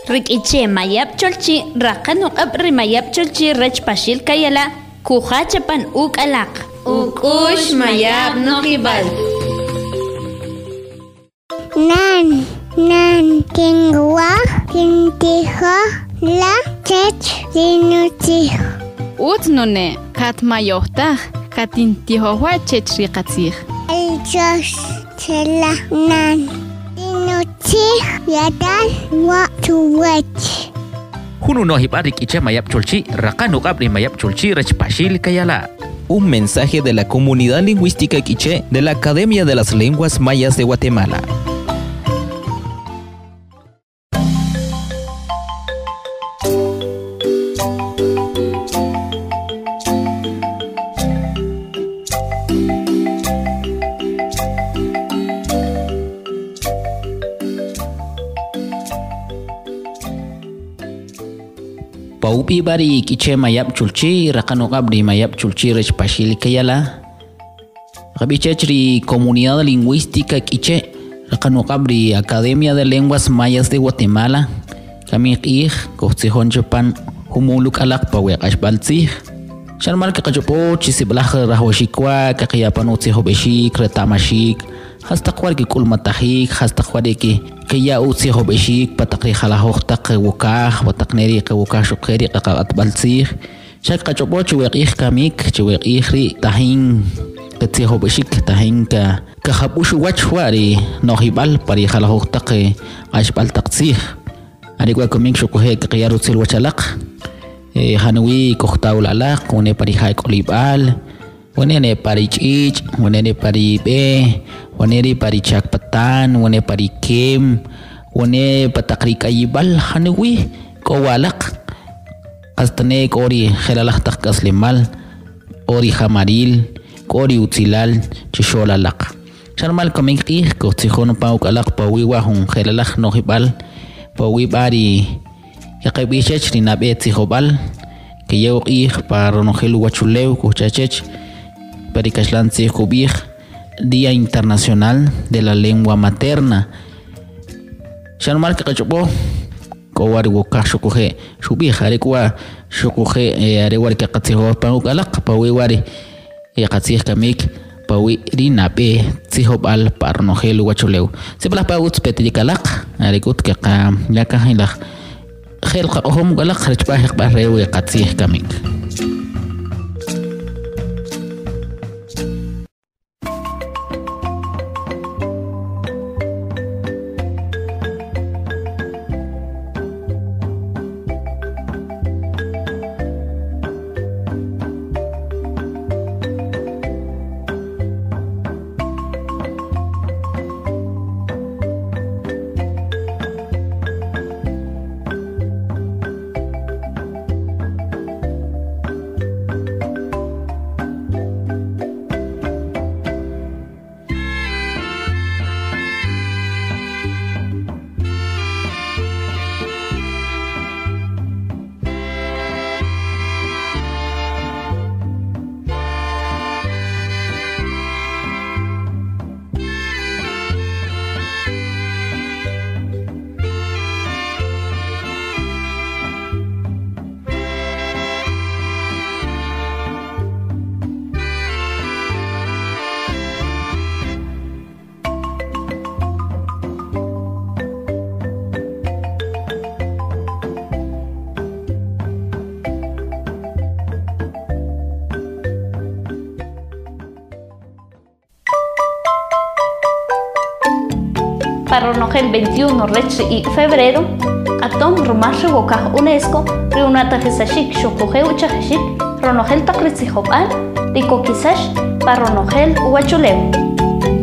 Ri K'iche' Mayab' Cholchi' raqan uq'ab' ri Mayab' Cholchi' rech Paxil Kayala' kujacha pan uk'alaq. Uk'u'x Mayab' No'jib'al. Nan, nan, kinwaj kintijoj la chech ri nutzij. Utz nune', katmayoj taj, katintijowa chech ri qatzij. Alchos chela nan. Ri nutzij yatal wa' chuwach. Jun uno'jib'al ri K'iche' Mayab' Cholchi' raqan uq'ab' ri Mayab' Cholchi' rech Paxil Kayala'. Un mensaje de la comunidad lingüística quiché de la Academia de las Lenguas Mayas de Guatemala. Paupi bari K'iche' Mayab' Cholchi' raqan uq'ab' ri Mayab' Cholchi' rech Paxil Kayala. Qab'ij chech ri Comunidad Lingüística K'iche' raqan uq'ab' ri Academia de Lenguas Mayas de Guatemala. Kamik q'ij kojtzijon chupan jumul uk'alaq pa we q'axb'al tzij. Xarmal kaqach'ob'o chi sib'alaj rajwaxik wa' kaqayapan utzijob'exik reta'maxik jastaq wa' ri kik'ulmatajik, jastaq wa' ri kiya utzijob'exik pa taq ri jalajoj taq wokaj, pa taq ne ri qawokaj xuquje' ri qaq'atb'al tzij. Xa kaqach'ob'o chi we q'ij kamik, chi we q'ij ri' tajin katzijob'exik, tajin kajab'ux uwach wa' ri no'jib'al pa ri jalajoj taq q'axb'al taq tzij. Are wa' kamik xuquje' kaqaya rutzil wach alaq. Janwi kojtaw alaq, wane pa ri ja k'olib'al, wane ne pa ri ch'ich', wane ne pa ri b'e, wane ri pa ri chak patan, wane pa ri kem, wane pa taq ri k'ayib'al, janwi k'o wa alaq. Qas tane k'o ri je'lalaj taq k'aslemal, k'o ri jamaril, k'o ri utzilal chixo'l alaq. Xarmal kamik q'ij kojtzijon pa uk'alaq pa uwi' wa' jun je'lalaj no'jib'al, pa uwi' b'a ri kaqab'ij chech ri nab'e tzijob'al, kiyew q'ij pa ronojel uwachulew kojcha chech, pa ri kaxlan tzij kub'ij Día Internacional de la Lengua Materna. Xarmal kaqach'ob'o k'o wa' ri wokaj xuquje' xub'ij are k'u wa' xuquje' are wa' ri kaqatzijoj pan uk'alaq pa uwi' wa' ri qatzij kamik pa uwi' ri nab'e tzijob'al pa ronojel uwachulew. Sib'alaj pa utz petik alaq are k'ut kaqaya kajilaj je'l qaq'ojom uk'alaq rech b'a jeqb'al re wi qatzij kamik. Parronojel 21 rech ri ik' febrero, q'atom rumal ri wokaj UNESCO ri unatajisachik xuquje' uchajixik ronojel taq ri tzijob'al ri kokisax pa ronojel uwachulew.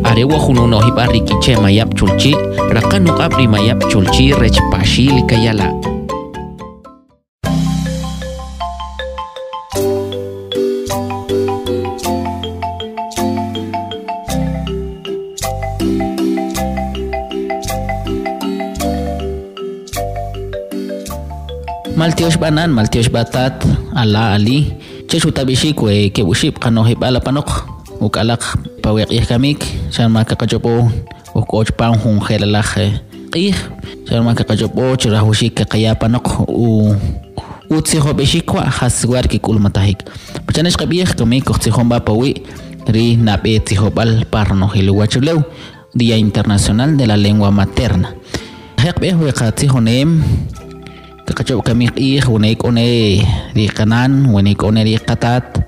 Are wa' jun uno'jib'al ri K'iche' Mayab' Cholchi' raqan uq'ab' ri Mayab' Cholchi' rech Paxil Kayala'. Maltiox b'anan, maltiox b'atat, ala ali, chech utab'ixik we keb' oxib' qano'jib'al apanoq, uk'alaq pa we q'ij kamik, xan ma kaqach'ob'o ujk'o chupam jun je'lalaj q'ij. Xarma kaqach'ob'o chi rajwaxik qaqaya panoq u utzijob'exik wa jas war kik'ulmatajik. Pachane xqab'ij kamik kujtzijon b'a pawi' ri nab'e tzijob'al pa ronojel uwachulew, Día Internacional de la Lengua Materna. Jeqb'ej we qatzijonem kaqach'ob' kamik q'ij wene k'o ne ri qanan, wene k'o ne ri qatat,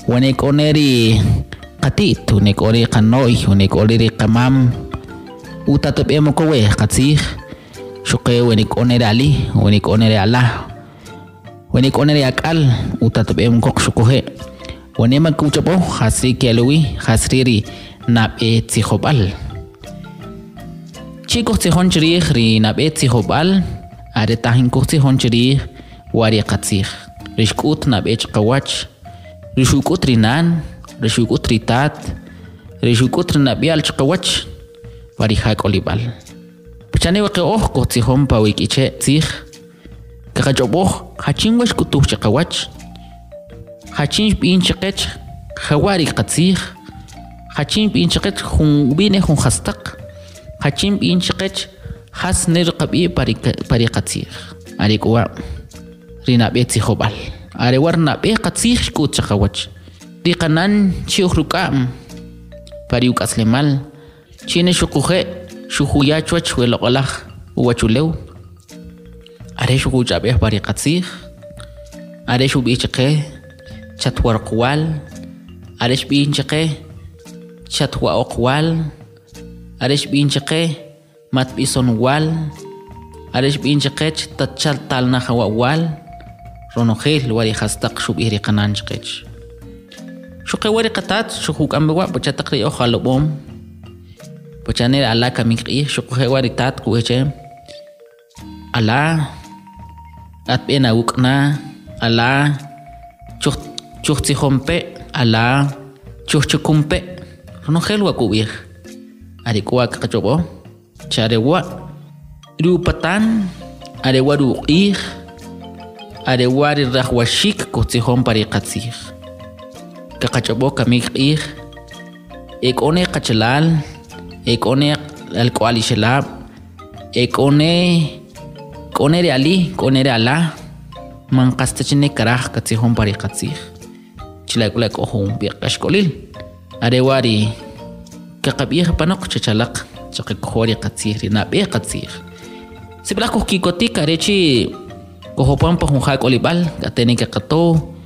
wene k'o ne ri qati't, wene k'o ri qano'y, wene k'o ri qamam, utatb'em kowe qatzij, xuqe wene k'o ne ri ali, wene k'o ne ri ala, wene k'o ne ri ak'al, utatb'em koq xuquje'. Wene man kuch'ob'o jas ri ke'luwi, jas ri ri nab'e tzijob'al. Chi kujtzijon chrij ri nab'e tzijob'al, are tajin kujtzijon chrij wa ri qatzij. Ri xk'ut nab'e chiqawach, ri xuk'ut ri nan, ri xuk'ut ri tat, ri xuk'ut ri nab'e al chiqawach, wa ri ja k'olib'al. Pachane we oj kujtzijon pa wi k'iche' tzij, kaqach'ob'oj jachin wa xk'utuj chiqawach, jachin xb'in chiqech jawa ri qatzij, jachin b'in chiqech jun b'ine jun jastaq, jachin b'in chiqech jas ne ri qab'i pa ri qatzij. Are k'u wa' ri nab'e tzijob'al. Are wa nab'e qatzij xk'ut chiqawach. Ri qanan chi uj ruk'a'm pa ri uk'aslemal, chine xuquje' xujuya chuwach we loq'alaj uwachulew. Are xujuch'ab'ej pa ri qatzij, are xub'ij chiqe chatwarqwal, are xb'in chiqe chatwa'oqwal, are xb'in chiqe matb'isonwal, are xb'in chiqe tatchaltalnajawawal, ronojel wa ri jastaq xub'ij ri qanan chiqech. Xuqe wa ri qatat xujuk'am wa pachataq ri oj alob'om, pachane ala kamik q'ij xuquje wa ri tat kub'ij che ala atb'en awuk'na, ala chujtzijonpe, ala chujchukumpe, ronojel wa kub'ij. Are k'u wa kaqach'ob'o, chare wa rupatan, are wa ruq'ij, are wa ri rajwaxik kujtzijon pa ri qatzij. Kaqach'ob'o kamik q'ij, e k'o ne qachalal, e k'o ne alk'wa'lixelab', e k'o ne k'o ne ri ali, k'o ne ri ala, man qas ta chine karaj katzijon pa ri qatzij. Chila k'u la k'o jun k'axk'olil. Are wa ri kaqab'ij panoq chachalaq chaqakoj ri qatzij, ri nab'e qatzij. Sib'alaj kujkikotik are chi kujopan pa jun ja k'olib'al, k'ate' kaqato,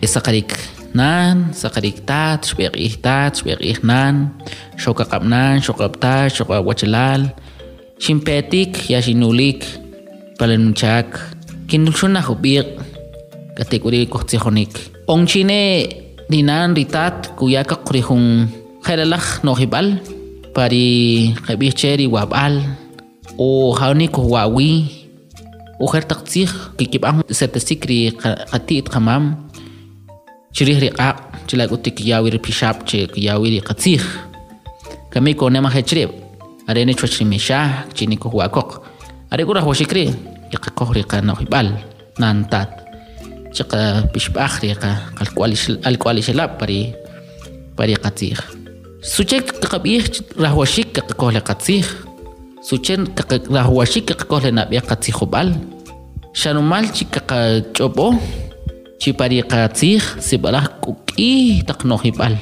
saqarik nan, saqarik tat, xb'e q'ij tat, xb'e q'ij nan, xokaq'ab' nan, xokaq'ab' tat, xokaq'ab' wachalal, xinpetik ya xinulik palanuchak, kinulxunaj ub'iq' k'ate' k'u ri' kujtzijonik. Onchine ri nan ri tat kuya kaq ri jun je'lalaj no'jib'al pa ri qab'ij che ri wab'al o jawni kujwa'wi ujer taq tzij kikib'an setesik ri qati't qamam chrij ri q'aq' chila k'ut kiyawi ri pixab' che kiyawi ri qatzij. Kamik ko nema jechrib' are ne chuwach ri mexa chini kujwa'koq. Are k'u rajwaxik ri' qakoj ri qano'jib'al nan tat chaqa pixb'aj ri alk'wa'lixelab' pa ri qatzij. Suche qaqab'ij rajwaxik qakoj le qatzij, suche rajwaxik qakoj le nab'e qatzijob'al, xanumal chi qach'ob'o chi pa ri qatzij sib'alaj k'o k'i taq no'jib'al,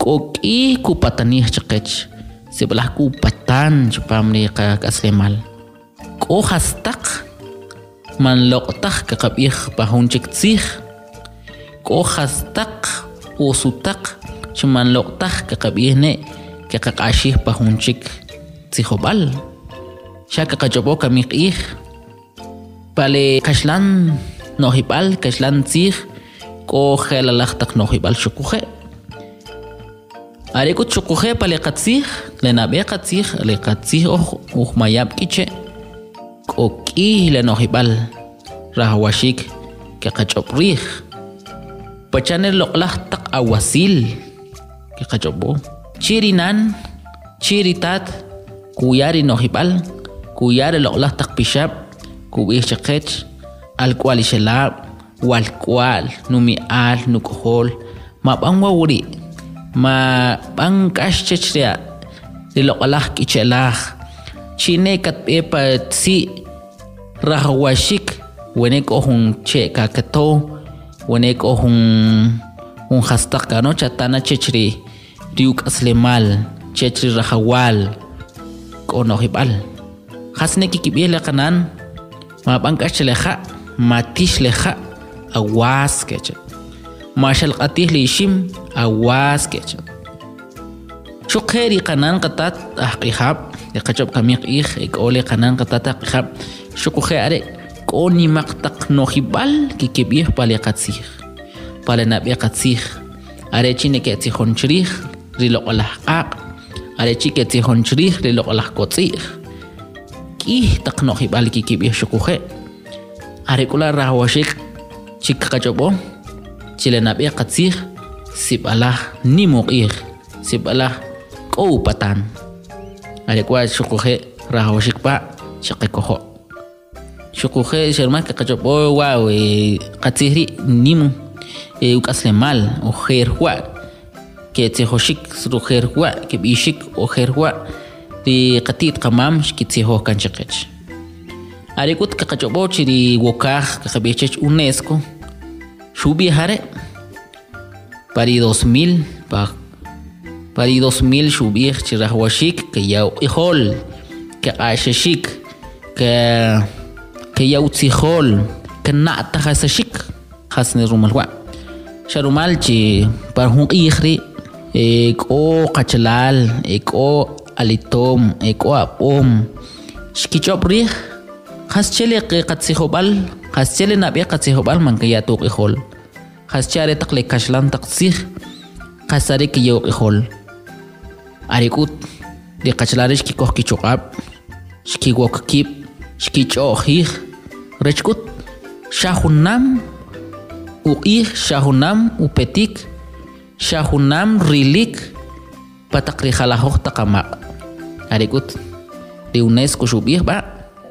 k'o k'i kupatanij chiqech, sib'alaj kupatan chupam ri qak'aslemal. K'o jastaq man loq'taj kaqab'ij pa jun chik tzij, k'o jastaq o sutaq chi man loq'taj kaqab'ij ne kaqaq'axij pa jun chik tzijob'al. Xa kaqach'ob'o kamik q'ij pale kaxlan no'jib'al, kaxlan tzij, k'o je'lalaj taq no'jib'al xuquje'. Are k'ut xuquje' pa le qatzij, le nab'e qatzij, le qatzij oj uj mayab' k'iche', k'o k'i le no'jib'al rajwaxik kaqach'ob' rij. Pachane loq'laj taq awasil kaqach'ob'o. Chi ri nan, chi ri tat, kuya ri no'jib'al, kuya ri loq'laj taq pixab', kub'ij chiqech, alk'wa'lixelab', walk'wa'l, numi'al, nuk'ojol, mab'an wa wuri', ma b'an k'ax chech ri loq'alaj k'iche'laj, Chine katb'e pa tzi' rajwaxik wene k'o jun che' kaketo wene k'o jun jun jastaq ka'ano chatana chech ri ri uk'aslemal chech ri rajawal k'o no'jib'al jas ne kikib'ij le qanan mab'an k'ax che le ja' matix le ja' awas kecha maxalq'atij li ixim awas kecha Xuqje' ri qanan qatat ajq'ijab' li qach'ob' kamik q'ij e k'o le qanan qatat ajq'ijab' xuquje' are' k'o nimaq taq no'jib'al kikib'ij pa le qatzij pa le nab'e qatzij are chi' neke'tzijon chrij ri loq'alaj q'aq' are chi' ketzijon chrij ri loq'alaj kotz'i'j k'i taq no'jib'al kikib'ij xuquje' are k'u la' rajwaxik chi kqach'ob'o chi le nab'e qatzij sib'alaj nim uq'ij sib'alaj k'o upatan are k'u wa' xuquje' rajwaxik b'a' chi qakojo' xuquje' xa rumal kaqach'ob'o wa' we qatzij rii' nim uk'aslemal ojer wa' ketzijoxik ojer wa' kib'ixik ojer wa' ri qati't qamam xkitzijoj kan chaqech are k'ut kaqach'ob'o chi ri wokaj kaqab'ij chech UNESCO xub'ij are' pa ri 2000 pa pa ri 2000 xub'ij chi rajwaxik kaya uq'ijol kaq'axexik ke kaya utzijol kana'tajasaxik jas ne rumal wa' xa rumal chi pa jun q'ij rii' e k'o qachalal e k'o alitom e k'o ab'om xkich'ob' riij jas che le qatzijob'al jas che le nab'e qatzijob'al man kaya ta uq'ijol jas che are taq le kaxlan taq tzij qas are kiya uq'ijol are k'ut ri qachalal rii' xkikoj kichoq'ab' xkiwok kiib' xkich'o'jij rech k'ut xa junam uq'ij xa junam upetik xa junam rilik pa taq ri jalajoj taq amaq' are k'ut ri UNESCO xub'ij b'a'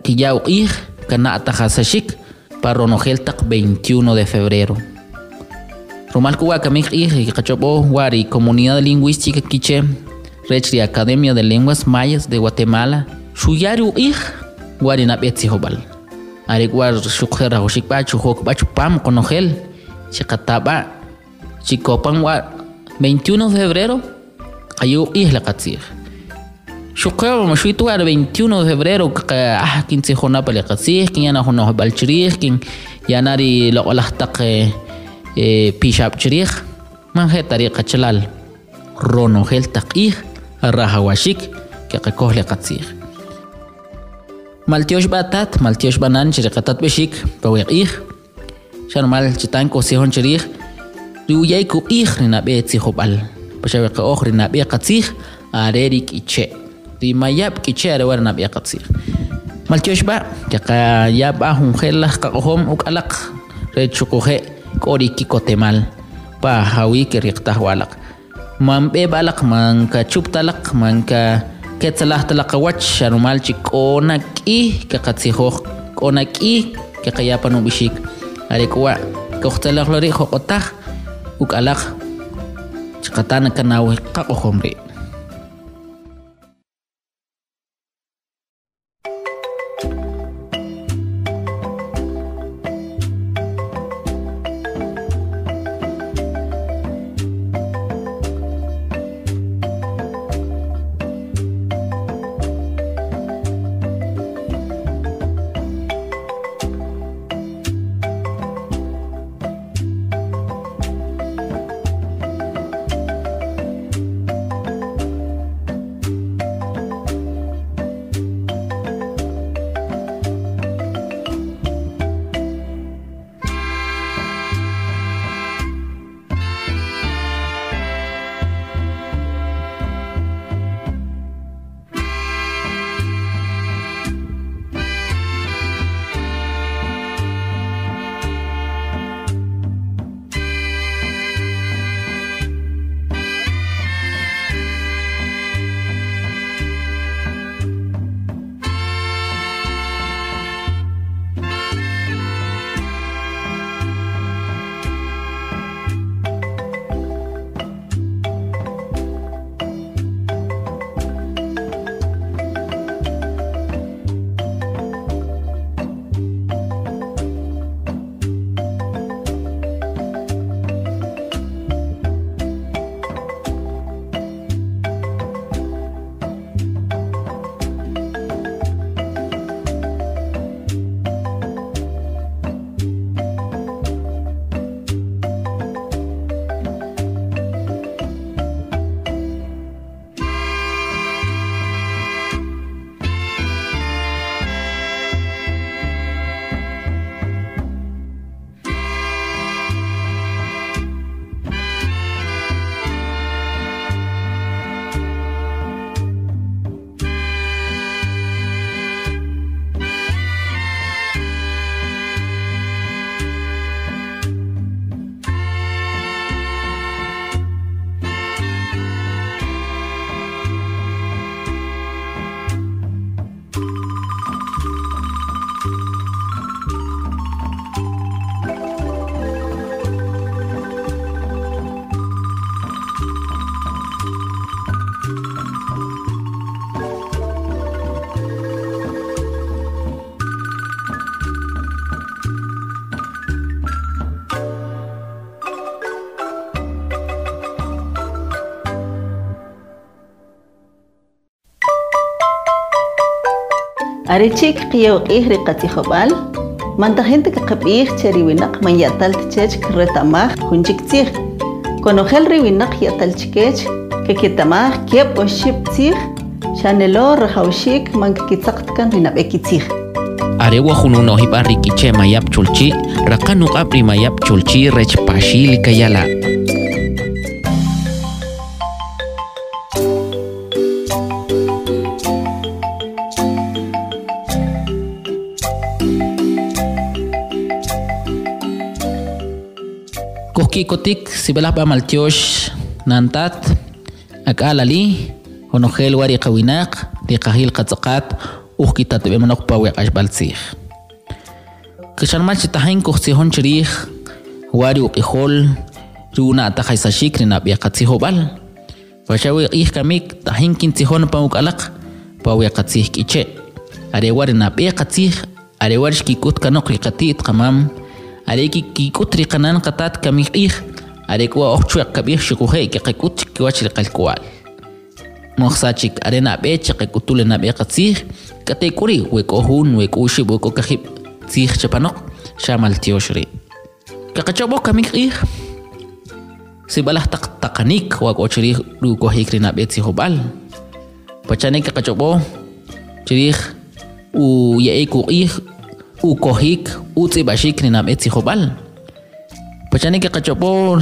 kiya uq'ij kana'tajasaxik pa ronojel taq 21 de febrero rumal k'u wa' kamik q'ij qach'ob'o wa' ri Comunidad Lingüística Quiché rech ri Academia de Lenguas Mayas de Guatemala xuya ri uq'ij wa' ri nab'e tzijob'al are k'u wa' xuquje' rajwaxik b'a' chujok b'a' chupam qonojel chiqata b'a' chikopan wa' 21 de febrero qaya uq'ij li qatzij xuquje' ma xwi ta wa' 21 de febrero ah kintzijona pa li qatzij kinya na jun no'jb'al chrij kinya na ri loq'alaj taq pixab' chrij man je' ta rii' qachalal ronojel taq q'ij rajwaxik keqakoj li qatzij maltyox b'a tat maltyox b'a nan che ri qatatb'exik pa we q'ij xa rumal chitan kojtzijon chrij ri uya'ik uq'ij ri nab'e tzijob'al pacha' we qa'oj ri nab'e qatzij are ri K'iche' ri mayab' K'iche' are wa' ri nab'e qatzij maltyox b'a' keqaya b'a jun je'laj qaq'ojom uk'alaq rech xuquje' k'o ri ki'kotemal pa jawi keriqtaj wa alaq man b'e b'a alaq man kachup ta alaq man ka ketzalaj ta laq qawach xa rumal chi k'o na k'i kaqatzijoj k'o na k'i keqaya pan ub'ixik are k'u wa' kojtzalej lo rii' joq'otaj uk'alaq chiqata na kanaw qaq'ojom rii'. Are chi' kqiya uq'ij ri qatzijob'al, man tajin ta kqab'ij che ri winaq man ya'tal ta chech kreta'maj jun chik tzij. Konojel ri winaq ya'tal chkech kketa'maj keb' oxib' tzij, xane lo rajawxik man kkitzaq ta kan ri nab'e kitzij. Are wa' jun uno'jib'al ri K'iche' Mayab' Cholchi', raqan uq'ab' ri Mayab' Cholchi' rech Paxil Kayala'. Kujki'kotik sib'alaj b'a maltyox nan tat, ak'al ali, konojel wa' ri qawinaq, ri qajil qatz'aqat, uj kitatb'emanoq pa we q'axb'al tzij. Kixanmal chi tajin kujtzijon chrij wa' ri uq'ijol ri una'tajsaxik ri nab'e qatzijob'al. Pacha' we q'ij kamik tajin kintzijon pa uk'alaq pa we qatzij K'iche'. Are wa' ri nab'e qatzij, are wa' ri xkik'ut kanoq ri qati't qamam, are kik'ut ri qanan qatat kamik q'ij, are k'u wa' oj chwe'q kab'ij xuquje' keqak'ut chikiwach ri qalk'wa'l. Mojsa chik are nab'e che qak'utu le nab'e qatzij, k'atek'uri' we k'o jun, we k'o oxib', we k'o kajib' tzij chapanoq, xa maltyox ri'. Kaqach'ob'o kamik q'ij, sib'alaj taq taqanik wa k'o chrij ri ukojik ri nab'e tzijob'al. Pacha' ne kaqach'ob'o chrij uya'ik uq'ij, ukojik, utz'ib'axik ri nab'e tzijob'al. Pacha' ne kaqach'ob'o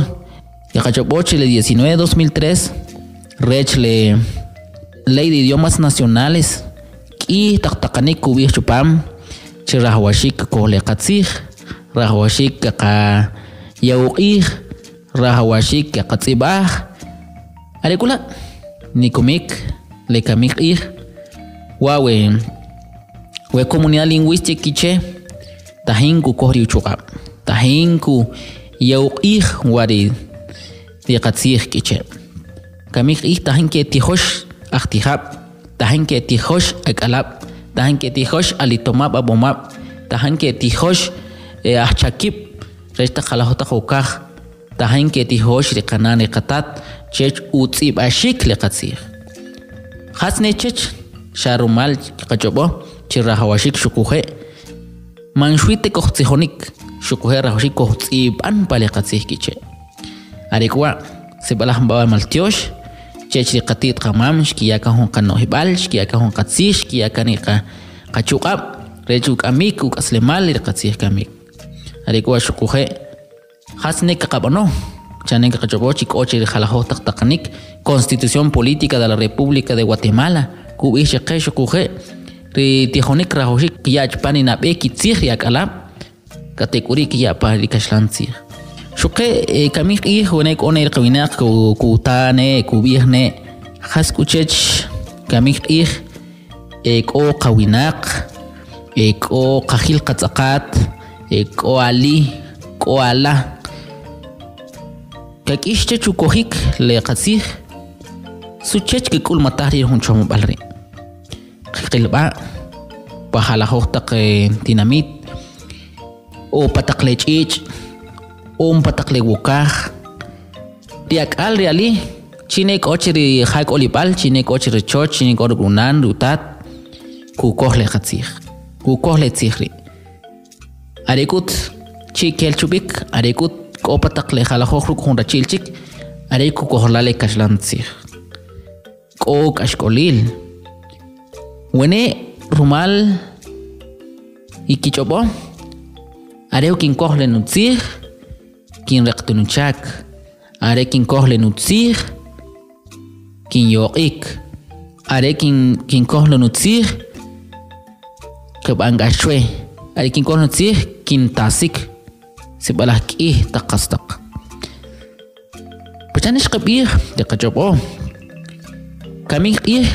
kaqach'ob'o che le 19 2003 rech le Ley de Idiomas Nacionales k'i taq taqanik kub'ij chupam che rajwaxik kkoj le qatzij, rajwaxik kaqaya uq'ij, rajwaxik kaqatz'ib'aj. Are k'u la' nikumik le kamik q'ij wa' we we Comunidad Lingüística K'iche' tajin kukoj ri uchuq'ab', tajin kuya uq'ij wa' ri qatzij K'iche'. Kamik q'ij tajin ketijox ajtijab', tajin ketijox ak'alab', tajin ketijox alitomab' ab'omab', tajin ketijox ajchakib' rech taq jalajoj taq wokaj, tajin ketijox ri qanan ri qatat chech utz'ib'axik le qatzij. Jas ne chech xa rumal kqach'ob'o chi rajawaxik xuquje' man xwi ta kojtzijonik, xuquje' rajawaxik kojtz'ib'an pa le qatzij K'iche'. Are k'u wa' sib'alaj maltyox chech ri qati't qamam xkiya kan jun qano'jib'al, xkiya kan jun qatzij, xkiya kan ri qachuq'ab' rech uk'amik uk'aslemal ri qatzij kamik. Are k'u wa' xuquje' jas ne kaqab'ano, chane kaqach'ob'o chi k'o che ri jalajoj taq taqanik Constitución Política de la República de Guatemala kub'ij chaqe xuquje' ri tijonik rajwaxik kiya' chupan ri nab'e kitzij ri ak'alab' K'atek'uri' kiya' pa ri kaxlan tzij. Xuqe' kamik q'ij wene k'o ne ri qawinaq kuta ne kub'ij ne jas k'u chech kamik q'ij e k'o qawinaq, e k'o qajil qatz'aqat, e k'o ali, k'o ala. Kak'ix chech ukojik le qatzij su chech kik'ulmataj ri jun chomab'al ri'. Kqil b'a' pa jalajoj taq tinamit o pa taq le ch'ich' o pa taq le wokaj. Ri ak'al ri ali chi' ne k'o che ri ja k'olib'al, chi' ne k'o che rachoch, chi' ne k'o ruk' unan, ruk' utat, kukoj le qatzij, kukoj le tzij ri'. Are k'ut chi' kel chub'ik, are k'ut k'o pa taq le jalajoj ruk' jun rachi'l chik, are kukojla le kaxlan tzij. K'o k'axk'olil. Wene' rumal y kich'ob'o, are kinkoj le nutzij, kinriq ta nuchak, are kinkoj le nutzij, kinyoq'ik, are kinkoj le nutzij, kb'an k'ax chwe, are kinkoj nutzij, kintasik. Sib'alaj k'i taq jastaq. Pacha' ne xqab'ij ri qach'ob'o, kamik q'ij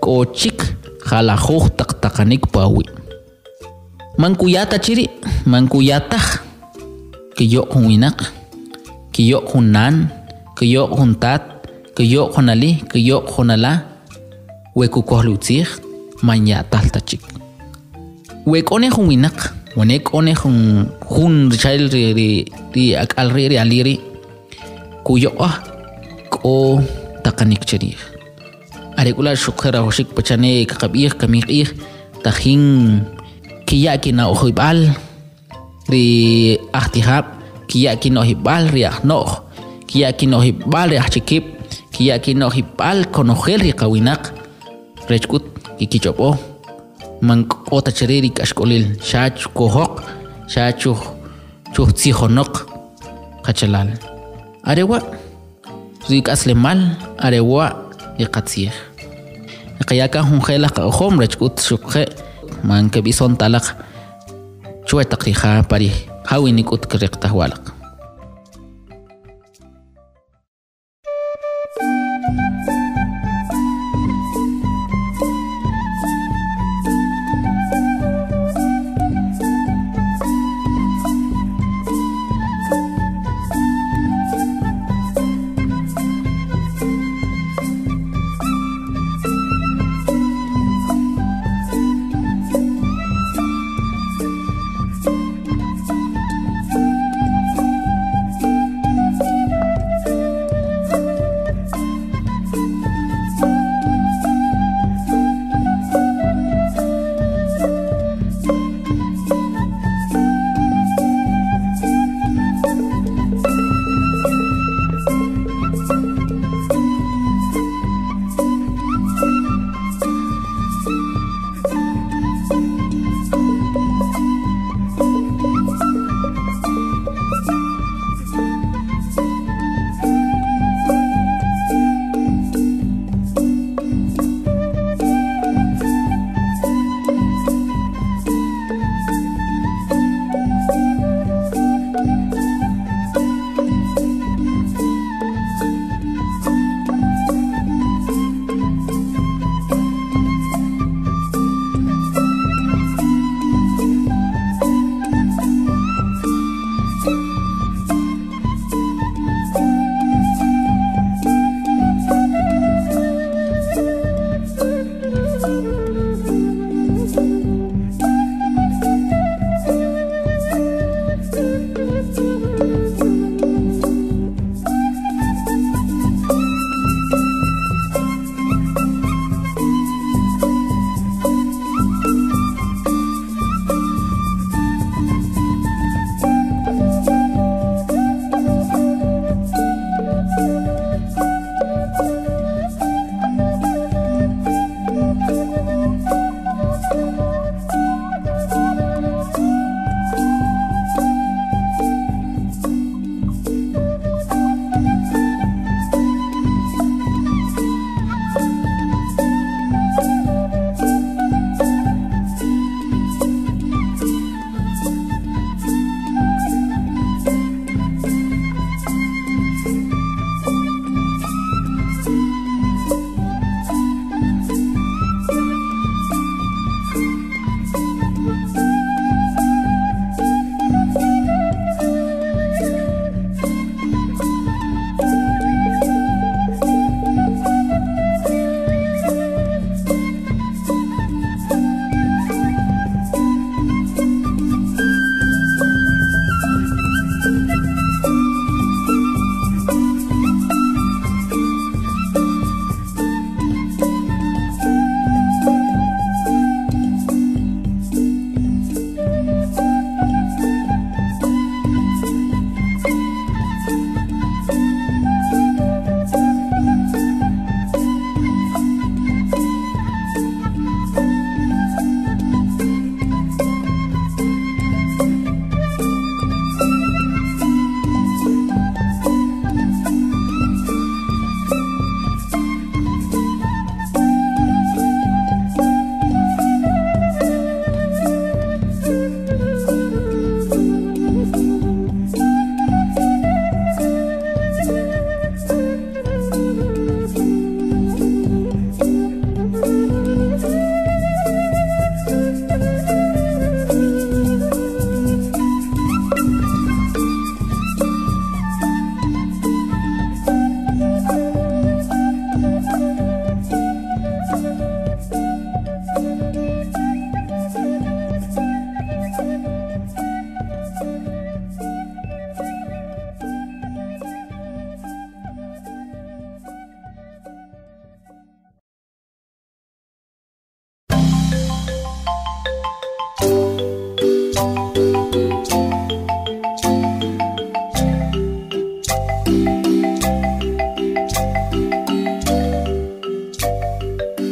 k'o chik jalajoj taq taqanik pa awi'. Man kuya ta chi ri', man kuya taj kiyoq jun winaq, kiyoq jun nan, kiyoq jun tat, kiyoq jun ali, kiyoq jun ala, we kukoj le utzij, man ya'tal ta chik. We k'o ne jun winaq, wene k'o ne jun jun richal ri ri ri ak'al ri' ri ali ri' kuyoq'oj k'o taqanik chrij. Are k'u la' xuquje' rajwaxik pacha' ne kaqab'ij kamik q'ij Tajin kiya' kina'ojib'al ri ajtijab', kiya' kina'ojib'al ri ajno'j, kiya' kina'ojib'al ri ajchikib', kiya' kina'ojib'al konojel ri qawinaq rech k'ut kikich'ob'o man k'o ta che ri' ri k'axk'olil xa chukojoq xa chuj chujtzijonoq qachalal. Are wa' ri k'aslemal, are wa' ri qatzij. Qaya' kan jun je'laj qa'ojom rech k'ut xuquje' man keb'ison talaq chuwach taq ri ja pa ri jawi nik'ut kiriqtaj walaq.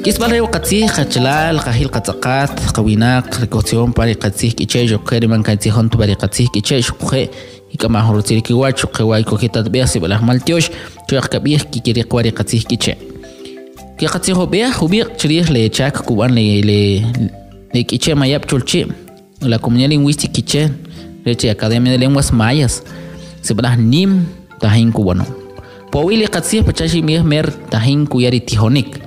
K'isb'al re qatzij qachalal qajil qatz'aqat qawinaq rikojtzijon pa ri qatzij k'iche' xuquje' riman katzijon pa ri qatzij k'iche' xuquje' ik'amaj rutzil kiwach xuquje' wa ikojita tb'ej sib'alaj maltyox chuaq kab'ij kikiriq wa ri qatzij k'iche'. Ke qatzijob'ej jub'iq' chrij le chak kub'an le le le k'iche' mayab' cholchi' la comunidad lingüística k'iche' rech Academia de Lenguas Mayas sib'alaj nim tajin kub'ano. Powili qatzij pacha ximij mer tajin kuya ri tijonik.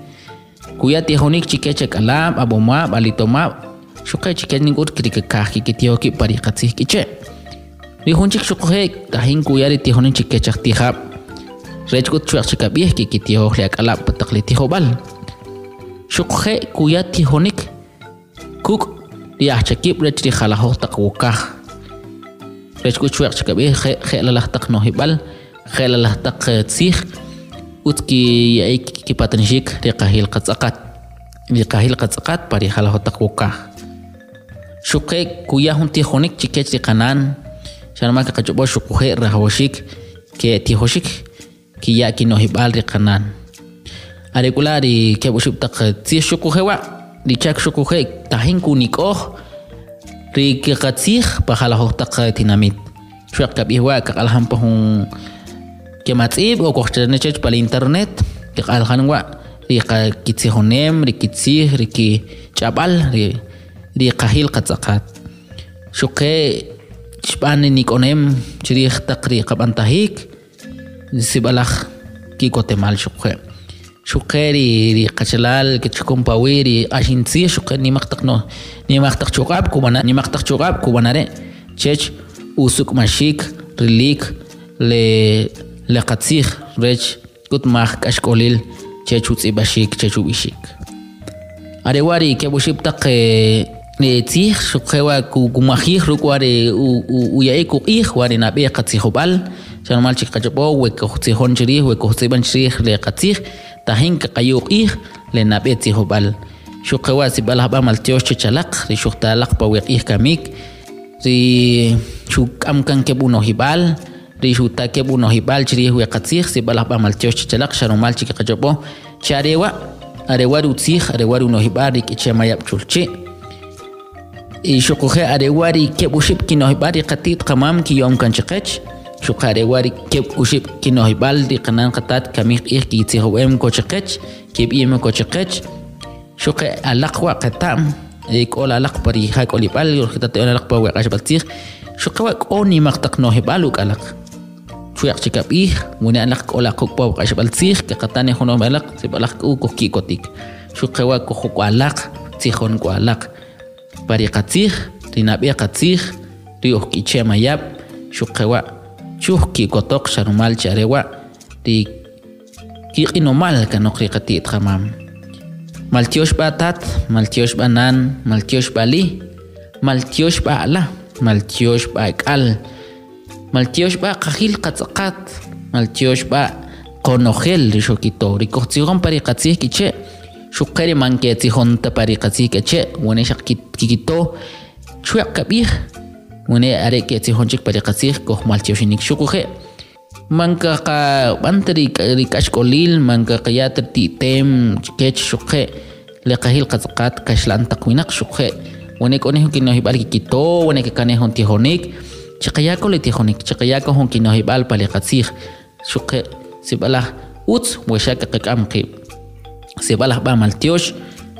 Kuya tijonik chikech ak'alab', ab'omab', alitomab', xuqe chikech nik'ut krikakaj kikitijoki pa ri qatzij k'iche'. Ri jun chik xuquje' tajin kuya ri tijonik chikech aj tijab'. Rech k'ut chuaq chikab'ij kikitijoj le ak'alab' pa taq le tijob'al. Xuquje' kuya tijonik kuk' ri ajchakib' rech ri jalajoj taq wokaj. Rech k'ut chuaq chikab'ij je'lalaj taq nojib'al, je'lalaj taq tzij, utz ki ya'ik kipatanixik ri qajil qatz'aqat. Ri qajil qatz'aqat pa ri jalajoj taq wokaj. Xuqe kuya jun tijonik chikech ri qanan, xarma kaqach'ob'o xuquje' rajawaxik ke tijoxik kiya kinojib'al ri qanan. Are k'u la' ri keb' oxib' taq tzij xuquje' wa' ri chak xuquje' tajin kunik'oj ri kiqatzij pa jalajoj taq tinamit. Chuaq kab'ij wa' kaq'aljan pa jun kematz'ib' o kojchane chech pa internet kaq'aljan wa' ri kitzijonem, ri kitzij, ri kich'ab'al, ri qajil qatz'aqat. Xuqe xb'an nik'onem chrij taq ri qab'antajik sib'alaj ki'kotemal xuquje'. Xuqe ri qachalal kichukun pawi ri q'axin tzij xuqe nimaq taq no nimaq taq chuq'ab' kub'ana nimaq taq chuq'ab' kub'anare chech usuk'maxik rilik le le qatzij rech k'ut maj k'axk'olil chech utz'ib'axik chech ub'ixik. Are wa ri keb' oxib' taq tzij xuquje' wa kumajij ruk' wa ri uya'ik uq'ij wa ri nab'e qatzijob'al xa rumal chik qach'ob'o we kojtzijon chrij we kojtz'ib'an chrij le qatzij tajin kaqayu uq'ij le nab'e tzijob'al. Xuquje' wa sib'alaj b'a maltyox chechalaq ri xujtalaq pa we q'ij kamik ri xuk'am kan keb' unojib'al ri xuta keb' unojib'al chrij we qatzij sib'alaj b'a maltyox chechalaq xa rumal chik qach'ob'o che are wa are wa rutzij are wa runojib'al ri k'iche' mayab' chulchi'. Y xuquje' are wa ri keb' oxib' kinojib'al ri qati't qamam kiyom kan chiqech. Xuquje' are wa ri keb' oxib' kinojib'al ri qanan qatat kamij q'ij kitzijob'em ko chiqech, kib'im ko chiqech. Xuquje' alaq wa qeta'm k'o alaq pa ri ja k'olib'al, alaq pa we q'axb'al tzij. Xuquje' wa k'o nimaq taq nojib'al uk'alaq. Chuaq chikab'ij, wene alaq k'o laq pa q'axb'al tzij, kaqatani jun alaq, sib'alaj k'u kujki'kotik. Xuquje' wa kujuk'alaq, tzijon k'alaq. Pa ri qatzij, ri nab'e qatzij, ri uj k'iche' mayab', xuquje' wa chuj ki'kotoq xa rumal che are wa ri kiq'inomal kanoq ri qati't qamam. Maltyox b'a tat, maltyox b'a nan, maltyox b'a li, maltyox b'a ala, maltyox b'a k'al, maltyox b'a qajil qatz'aqat, maltyox b'a qonojel ri xokito, ri kojtzijon pa ri qatzij k'iche', xuqe ri man ketzijon ta pa ri qatzij k'iche', wene xaq kikito chuaq kab'ij, wene are ketzijon chik pa ri qatzij kojmaltyoxinik xuquje'. Man kaqab'an ta ri k'axk'olil, man kaqaya ta ti'tem chikech xuquje' le qajil qatz'aqat kaxlan taq winaq xuquje'. Wene k'o nej jun kinojib'al kikito, wene kakanej jun tijonik, chiqaya ko le tijonik, chiqaya ko jun kinojib'al pa le qatzij xuquje' sib'alaj utz we xa kaqak'am qib'. Sib'alaj b'a maltyox,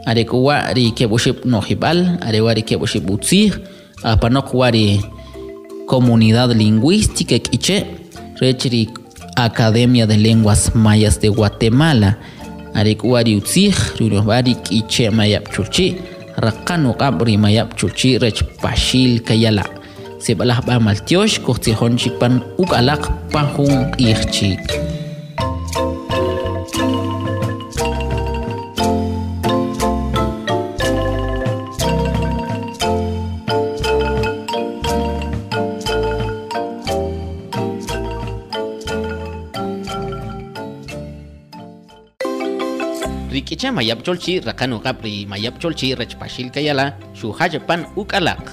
are k'u wa ri keb' oxib' nojib'al, are wa ri keb' oxib' utzij, apanoq wa ri Comunidad Lingüística K'iche' rech ri Academia de Lenguas Mayas de Guatemala. Are k'u wa ri utzij, ri ri K'iche' Mayab' Chulchi', raqan uq'ab' ri Mayab' Chulchi' rech Paxil Kayala'. Sib'alaj b'a maltyox kujtzijon chipan uk'alaq pa jun q'ij chik. Rikicha mayab' cholchi raqan uq'ab' ri mayab' cholchi rech Paxil Kayala xujach pan uk'alaq.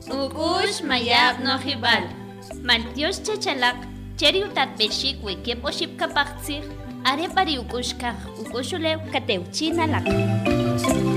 Uk'u'x mayab' nojib'al. Maltyox chechalaq cheri utatb'exik we keb' oxib' kapaj tzij Are b'a ri uk'u'x kaj uk'u'x ulew katewchi'n alaq.